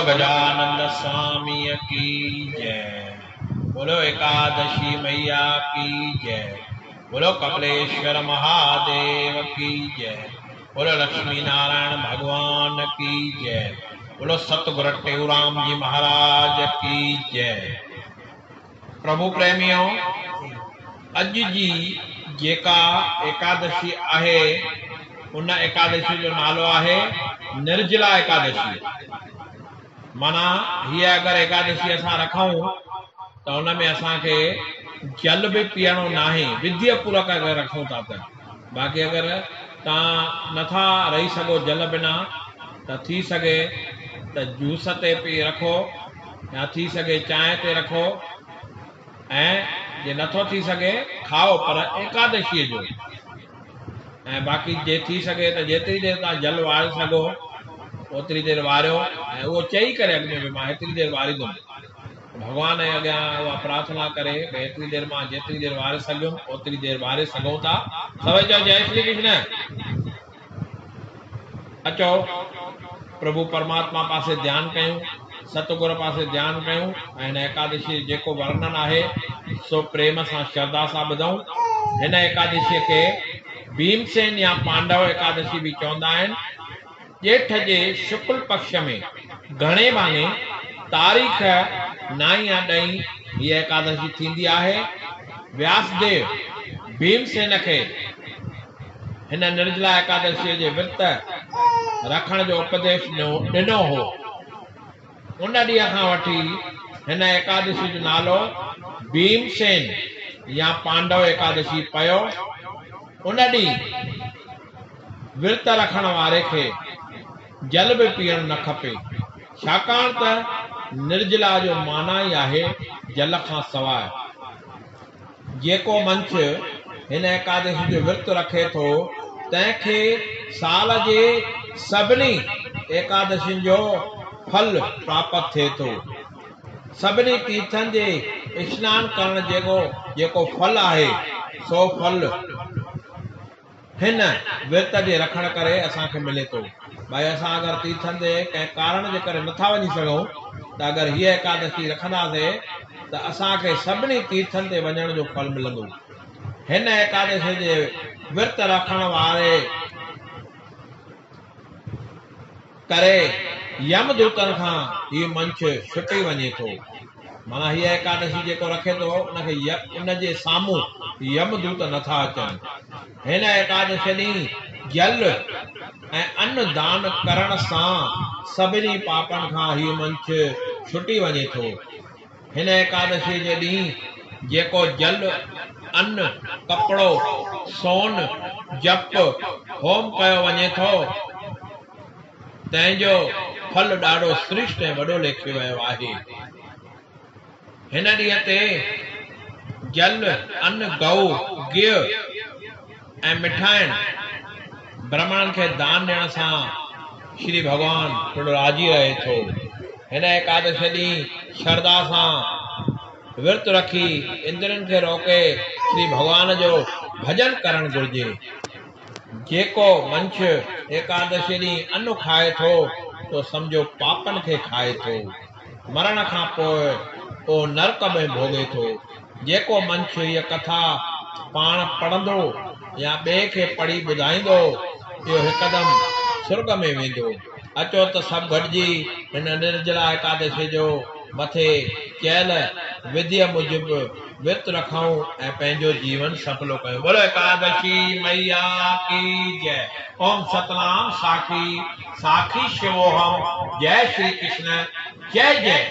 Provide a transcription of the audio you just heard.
گجانند سواميء ڪي جئه، بولو ايڪادشي مئيا ڪي جئه، بولو ڪپليشور مهاديو ڪي جئه، بولو لڪشمي نارائڻ ڀڳوان ڪي جئه، بولو ستگر ٽيئورام جي مهاراج ڪي جئه. پرڀو پريميو، اڄ جي جيڪا ايڪادشي آهي، ان ايڪادشي جو نالو آهي نرجلا ايڪادشي. معنيٰ هيء اگر ايڪادشي اسان رکون ته ان ۾ اسان کي جل به پيئڻو ناهي، وڌيء پورڪ اگر رکون ٿا ته. باقي اگر توهان نٿا رهي سگهو جل بنا ته ٿي سگهي ته جوس تي پي رکو يا ٿي سگهي چانهه تي رکو ۽ جي نٿو ٿي سگهي کائو پر ايڪادشيء جو ۽ باقي جي ٿي سگهي ته جيتري دير توهان جل واري سگهو اوتري دير واريو ۽ اهو چئي ڪري اڳ ۾ به مان هيتري دير واريندم ڀڳوان جي اڳيان اها پرارٿنا ڪري ته هيتري دير مان جيتري دير واري سگهيم اوتري دير واري سگهون ٿا. سڀئي چئو جئي شري ڪرشن. اچو پرڀو پرماتما پاسي ڌيان ڪيون، ستگر پاسي ڌيان ڪيون ۽ هن ايڪادشيء جو جيڪو ورنن آهي سو پريم سان شرڌا سان ٻڌون. هن ايڪادشيء کي ڀيمسين يا پانڊو ايڪادشي به چوندا آهن. ڄيٺ جي شڪل پڪش ۾ گهڻي ڀاڱي تاريخ نائين يا ڏهين هيء ايڪادشي ٿيندي آهي. وياس ديو ڀيمسين کي هن نرجلا ايڪادشيء جي ورت رکڻ جو اپديش ڏنو هو. ان ڏينهن کان وٺي هن ايڪادشي جو نالو ڀيمسين يا پانڊو ايڪادشي پيو. ان ڏينهن ورت رکڻ واري کي جل به پيئڻ نه کپي، ڇاڪاڻ ته نرجلا جو معنيٰ ئي آهي جل کان سواء. جيڪو منڇ هن ايڪادشي جو ورت رکي ٿو، تنهن کي سال جي سڀني ايڪادشين جو ڦل پراپت ٿئي ٿو. سڀني تيرٿن جي اشنان ڪرڻ جيڪو جيڪو ڦل آهي، سو ڦل هن ورت جي رکڻ ڪري اسان کي ملي ٿو. ڀائي اسان اگر تيرٿن تي ڪنهن ڪارڻ جي ڪري نٿا وڃي سگهون ته اگر هيء ايڪادشي رکنداسين ته اسان کي سڀني تيرٿن تي وڃڻ جو ڦل ملندو. هن ايڪادشي جي ورت رکڻ واري ڪري يم دوتن کان هي منڇ ڇٽي وڃي ٿو. معنيٰ هيء ايڪادشي جيڪو رکي ٿو ان کي ان جي سامهون يم دوت نٿا اچن. هن ايڪادشي ڏينهن جل ۽ ان دان ڪرڻ سان سڀني پاپن کان هي منڇ ڇٽي وڃي ٿو. هن ايڪادشيء جي ڏينهن جيڪو جل، ان، ڪپڙو، سون، جپ، هوم ڪيو وڃي ٿو، تنهن جو ڦل ڏاڍو سرشٽ ۽ وڏو ليکيو ويو آهي. هن ڏينهن تي جل، ان، گئو، گيهه ۽ مٺاين برهمڻن کي دان ڏيڻ سان شري ڀڳوان پڻ راضي رهي ٿو. هن ايڪادشي ڏينهن شرڌا سان ورت رکي اندرين کي روڪي شري ڀڳوان جو ڀڄن ڪرڻ گهرجي. جيڪو منڇ ايڪادشي ڏينهن ان کائي ٿو سو سمجهو پاپن کي کائي ٿو. مرڻ کان پوء اهو نرڪ ۾ ڀوڳي ٿو. جيڪو منڇ هيء ڪٿا پاڻ پڙهندو يا ٻئي کي پڙهي ٻڌائيندو، اهو هڪدم سرڳ ۾ ويندو. اچو ته سڀ گڏجي هن نرجلا ايڪادشيء جو مٿي چيل وڌيء موجب ورت رکون ۽ پنهنجو جيون سڦلو ڪيون. بولو ايڪادشي مئيا ڪي جئه. اوم ستنام ساکي ساکي شووهم جئه شري ڪرشن جئه جئه.